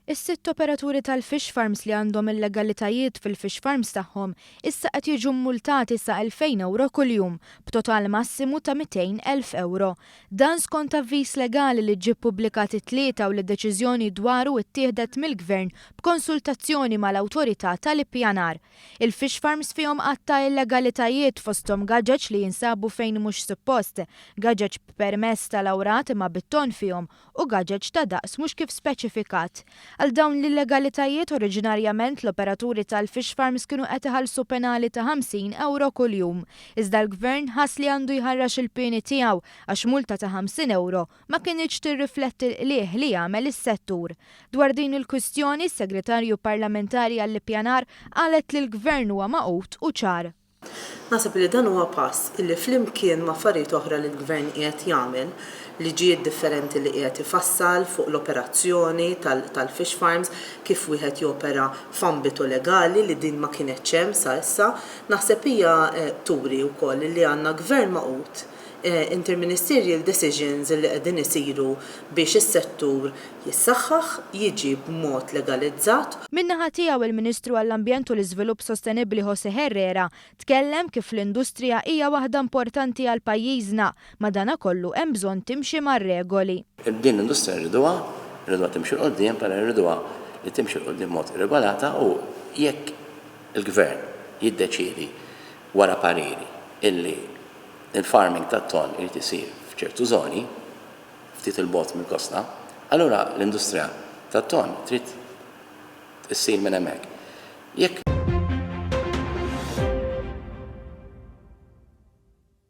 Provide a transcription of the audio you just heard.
Is-sitt operaturi tal-fish farms li għandhom illegalitajiet fil-fish farms tagħhom issa qed jiġu mmultati sa 2,000 ewro kuljum, b'total massimu ta' 200,000 ewro. Dan skont avviż legali li ġie ppubblikat it-Tlieta u li d-deċiżjoni dwaru ttieħdet mill-Gvern b'konsultazzjoni mal-Awtorità tal-Ippjanar. Il-fish farms fihom għadd ta' illegalitajiet fosthom gaġeġ li jinsabu fejn mhux suppost, gaġeġ b'permess tal-awrat imma bit-tonn fihom u gaġeġ ta' daqs mhux kif speċifikat. Għal dawn l-illegalitajiet oriġinarjament l-operaturi tal-fish farms kienu qed iħallsu penali ta' 50 ewro kuljum. Iżda l-Gvern ħass li għandu jħarrax il-pieni tiegħu għax multa ta' 50 ewro ma kinitx tirrifletti l-qligħ li jagħmel is-settur. Dwar din il-kwistjoni, s-Segretarju Parlamentari għall-Ippjanar qalet li l-Gvern huwa magħqud u ċar. Naħseb li dan huwa pass illi flimkien ma' affarijiet oħra li l-Gvern qiegħed jagħmel, liġijiet differenti li qiegħed ifassal fuq l-operazzjoni tal-fish farms, kif wieħed jopera f'ambitu legali li din ma kinetx hemm sa issa, naħseb hija turi wkoll illi għandna Gvern magħqud, interministerial decisions illi qegħdin isiru biex is-settur jissaħħaħ, jiġi b'mod legalizzat. Min-naħa tiegħu il-Ministru għall-Ambjent u l-Iżvilupp Sostenibbli José Herrera tkellem kif l-industrija hija waħda importanti għal pajjiżna, madanakollu hemm bżonn timxi mar-regoli. Din l-industrija rriduha, rriduha timxi 'l quddiem, però rriduha li timxi 'l quddiem b'mod regolata u jekk il-Gvern jiddeċiedi wara pariri illi l-farming tat-tonn irid isir f'ċertu żoni, ftit 'il bogħod mill-kosta, allura l-industrija tat-tonn trid issir minn hemmhekk. Jekk.